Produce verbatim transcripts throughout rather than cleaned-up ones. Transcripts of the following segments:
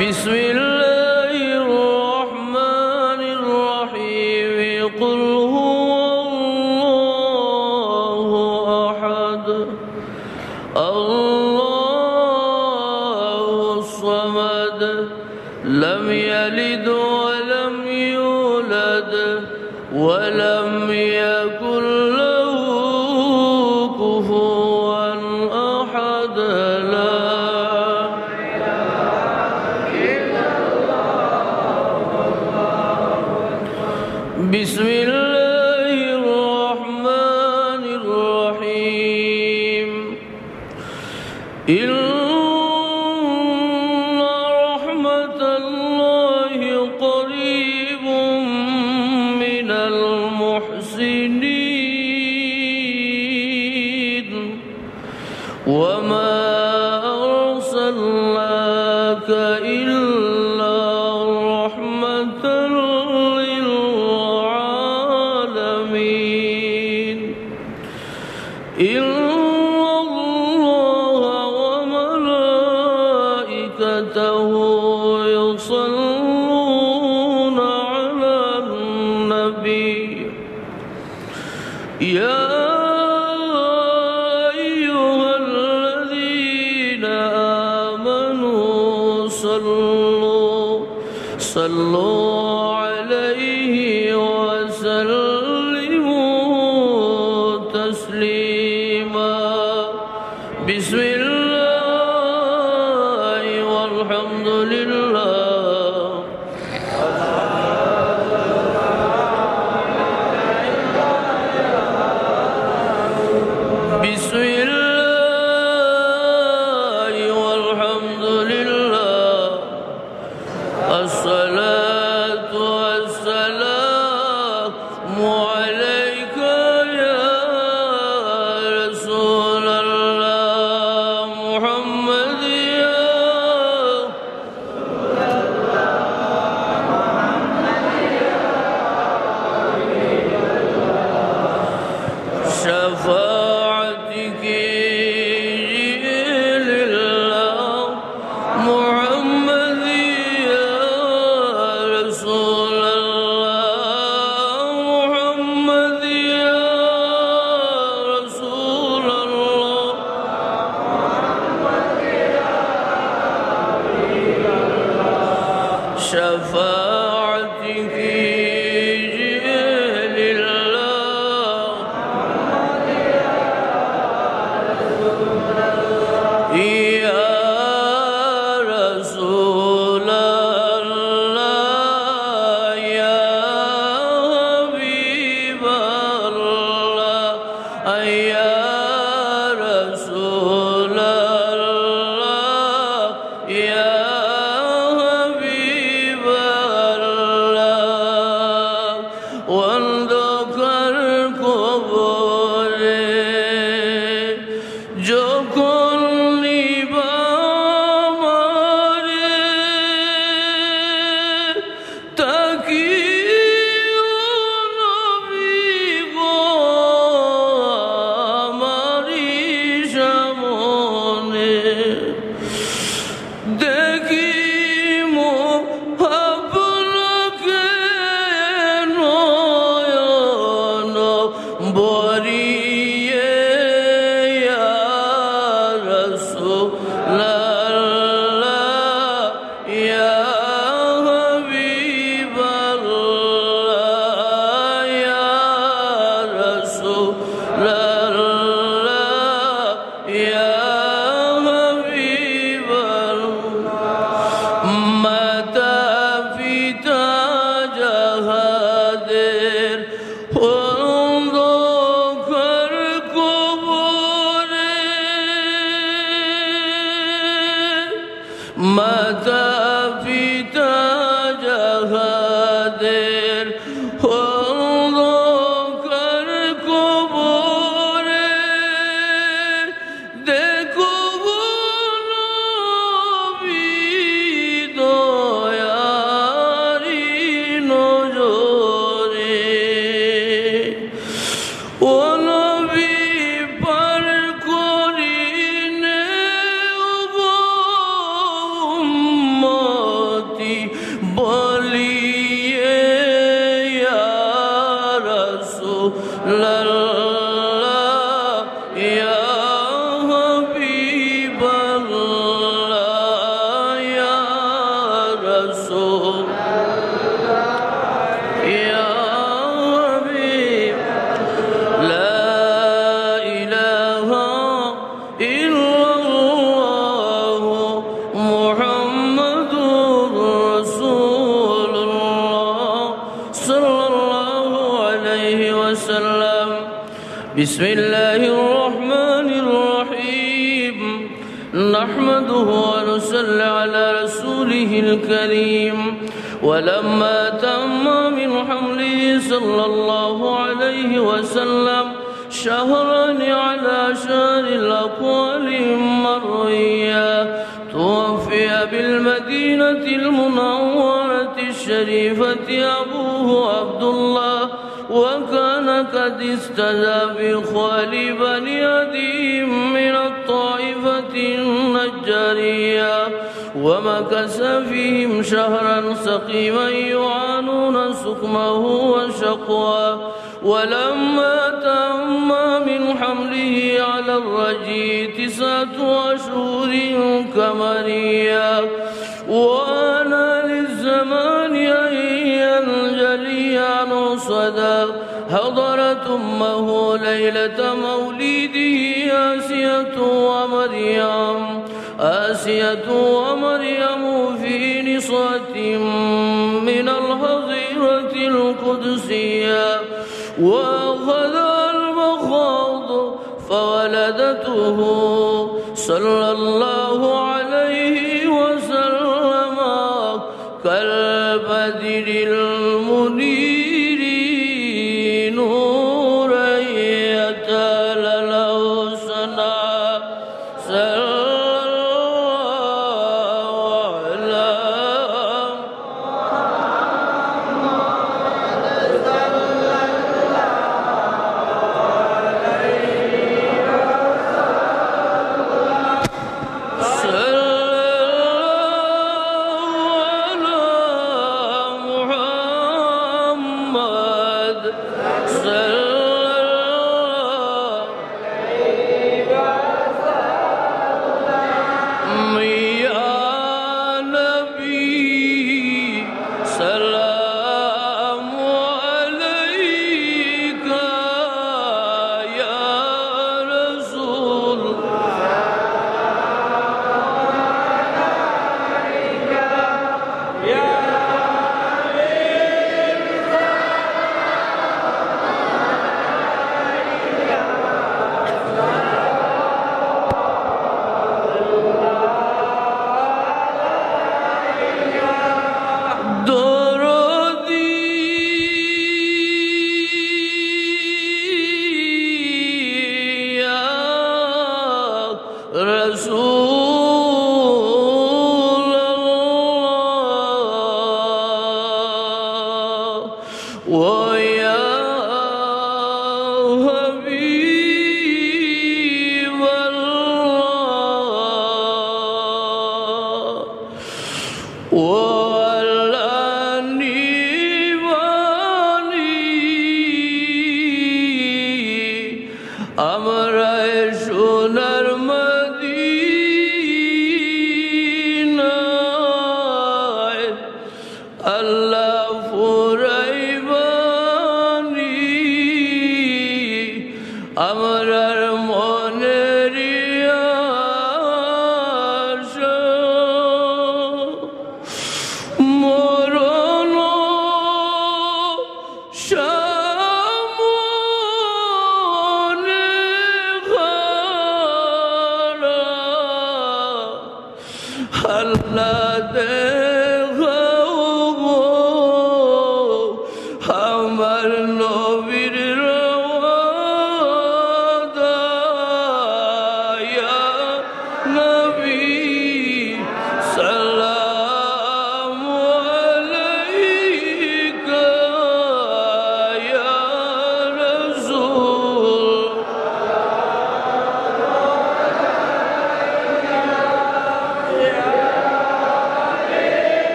بسم الله الرحمن الرحيم. قل هو الله أحد. الله الصمد. لم يلد ولم يولد ولم يكن له كفوا أحد. لا. بسم الله الرحمن الرحيم. إن رحمة الله قريب من المحسنين. وما أرسلناك إلا رحمة للعالمين. إن الله وملائكته يصلون على النبي. يا أيها الذين آمنوا صلوا، صلوا عليه وسلموا تسليما. بسم الله والحمد لله. بسم الله والحمد لله. الصلاة والسلام عليك يا رسول الله محمد يا شفاعتك لله محمد يا رسول الله، محمد يا رسول الله. شفاعتك لله. يا رسول الله، يا حبيب الله، يا رسول الله، يا حبيب الله، অন্ধকার কবরে যখন নিবা আমারে, তাকিও নবী গো আমারি সামনে। দেখিমু আপনাকে নয়ন ভরিয়ে, ইয়া রাসূলুল্লাহ, ইয়া হাবিবাল্লাহ, ইয়া রাসূলুল্লাহ। ইয়া হাবিবাল্লাহ, মাতা পিতা যাহাদের অন্ধকার কবরে, মাতা পিতা যাহাদের অন্ধকার কবরে, দেখো গো নবী দয়ারি নজরে। ও নবী পার করি নেও গো উম্মত بسم الله الرحمن الرحيم. نحمده ونصلي على رسوله الكريم. ولما تم من حمله صلى الله عليه وسلم شهران على شهر الأقوال مروية، توفي بالمدينة المنورة الشريفة أبوه عبد الله، وكان قد استدعى بإخوان بني عدي من الطائفة النجارية، ومكث فيهم شهرا سقيما يعانون سقمه وشقواه. ولما تم من حمله على الرجي تسعة أشهر قمرية، وآن للزمان أن ينجلي عنه صدى، حضرت أمه ليلة مولده آسية ومريم، آسية ومريم في نسوة من الحظيرة القدسية، وأخذها المخاض فولدته صلى الله عليه وسلم كالبدر المنير نورا يتلألأ سنا. صلى الله على صلى الله على محمد. صلى الله عليه وسلم. يا نبي، سلام عليك. يا رسول، درودی یا رسول الله، و یا حبیب الله. ولانی بانی امرأ سونر مدینہ، الله پورای بانی امرار منر آشا۔ مرون شامون خارا، الله دے گو امر نبیر روضا، یا نبی سلام علیک، یا رسول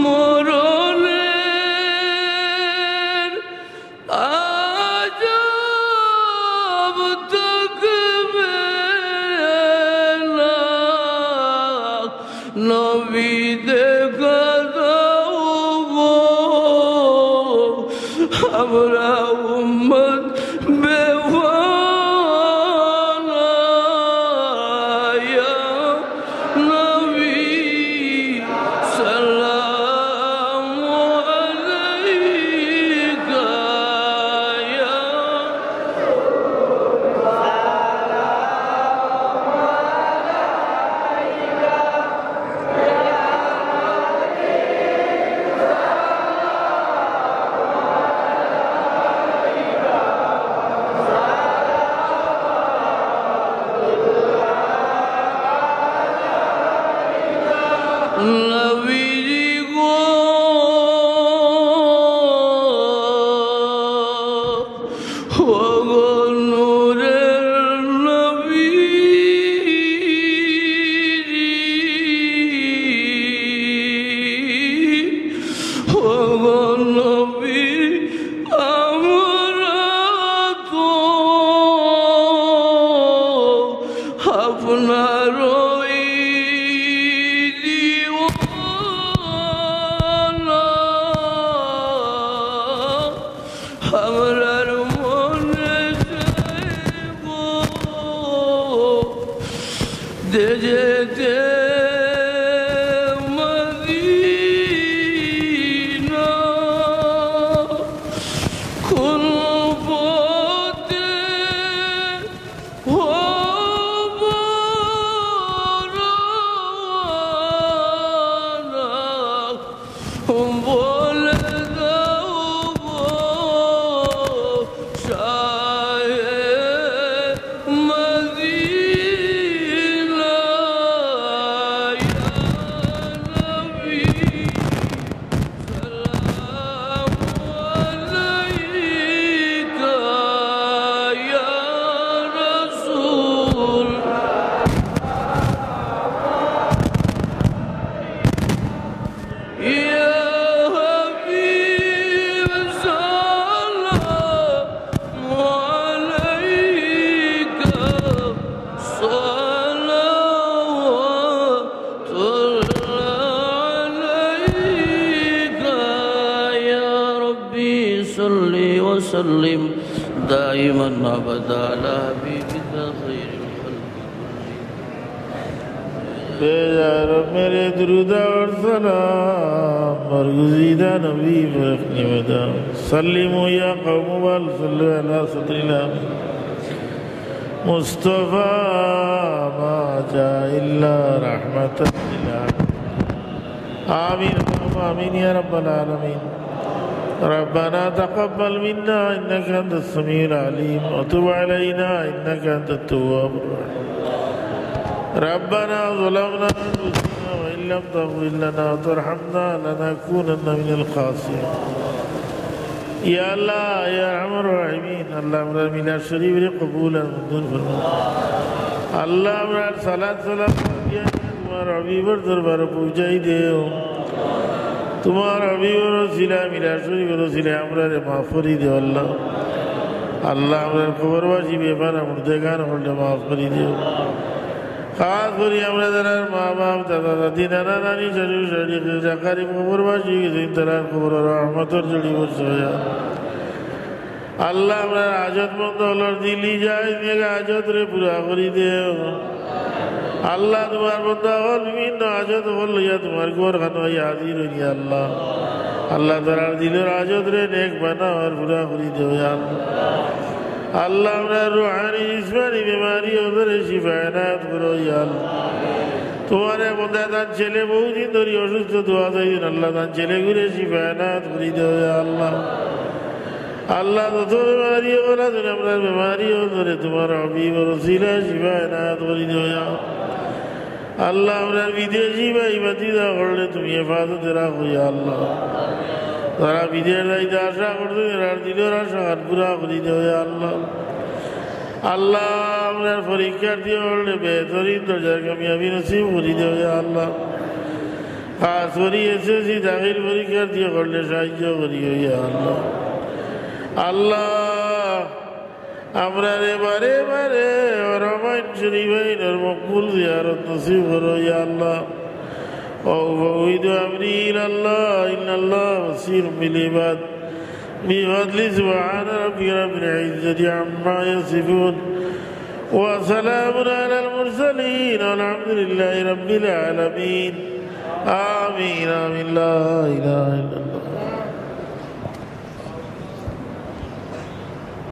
মরণের আজাব থাকবে না, নবী দেখা দাও গো, আমরা উম্মত বেওয়ানা, ইয়া নবী, সালাম আলাইকা, ইয়া নবীজি গো, ও গো নূরের নবী, ও গো নবী, আমরা তো আপনার ওই দিওয়ানা, আমরার মনে চায় গো যেতে মদিনা। কোন পথে হব রওয়ানা, বলে দাও গো শাহে মদিনা, ইয়া নবী, সালাম আলাইকা, ইয়া রাসূল। يا حبيب سلام عليك، صلوات الله عليك. يا ربي صل وسلم دائما أبدا على حبيبك خير الخلق كلهم. پیش آ رب میرے درود اور سلام، برگزیدہ نبی پر اپنی مدام۔ سلموا يا قوم بل صلوا على صدر الأمين مصطفى ما جاء إلا رحمة للعالمين۔ آمين، اللهم آمين يا رب العالمين۔ ربنا تقبل منا إنك أنت السميع العليم وتب علينا إنك أنت التواب الرحيم۔ ربنا ظلمنا أنفسنا وإن لم تغفر لنا وترحمنا لنكونن من الخاسرين। ইয়া আল্লাহ, ইয়া আরহামার রাহিমিন, আল্লাহ, আমরার মিলাদ শরীফরে কবুল আর মঞ্জুর ফরমাও। আল্লাহ, আমরার সালাত সালাম দিয়া তুমার হাবিবর দরবারো পৌঁছাই দেও। তুমার হাবিবর উছিলায়, মিলাদ শরীফর উছিলায় আমরারে মাফ করি দেও আল্লাহ। আল্লাহ, আমরার কবরবাসী বেপানা মুর্দেগান অকলরে মাফ করি দেও। খাস করি আমরা যারার মা বাপ, দাদা দাদি, নানা নানি, শ্বশুর শাশুড়ি, খাজা কারিব কবরবাসী অই গেছইন, তারার কবরো রহমতর ঝড়ি বর্ষা অইয়া। আল্লাহ, আমরার হাজতমন্দ অকলর দিলি জায়েজ নেক হাজতরে পুরা করি দেও। আল্লাহ, তুমার বন্দা অকল বিভিন্ন হাজত অকল লইয়া তুমার ঘরখানো আইয়া হাজির অইন ইয়া আল্লাহ। আল্লাহ, তারার দিলর হাজতরে নেক বানাও আর পুরা করি দেও ইয়া আল্লাহ। আল্লাহ, আমরার রুহানি, জিসমানি বেমারি অকলরে শিফা এনায়েত করো ইয়া আল্লাহ। তুমার এক বন্দা তান ছেলে বহুদিন ধরি অসুস্থ, দোয়া চাইছইন, আল্লাহ, তান ছেলেগুরে শিফা এনায়েত করি দেও ইয়া আল্লাহ। আল্লাহ, যত বেমারি অকল আছইন, আমরার বেমারি অকলরে তুমার হাবিবর উছিলায় শিফা এনায়েত করি দেও ইয়া আল্লাহ। আল্লাহ, আমরার বিদেশি ভাই ভাতিজা অকলরে তুমি হেফাজতে রাখো ইয়া আল্লাহ। যারা বিদেশ যাইতে আশা করছইন, তারার দিলর আশা খান পুরা করি দেও ইয়া আল্লাহ। আল্লাহ, আমরার পরীক্ষার্থী অকলরে বেহতরিন দরজার কামিয়াবি নসিব করি দেও ইয়া আল্লাহ। খাস করি এসএসসি দাখিল পরীক্ষার্থী অকলরে সাহায্য করিও ইয়া আল্লাহ। আল্লাহ, আমরারে বারে বারে হরমাইন শরীফাইনর মকবুল জিয়ারত নসিব করো ইয়া আল্লাহ। وأفوض أمري إلى الله إن الله بصير بالعباد. بفضل سبحان ربك رب العزة عما يصفون. وسلام على المرسلين والحمد لله رب العالمين. آمين، آمين. لا إله إلا الله.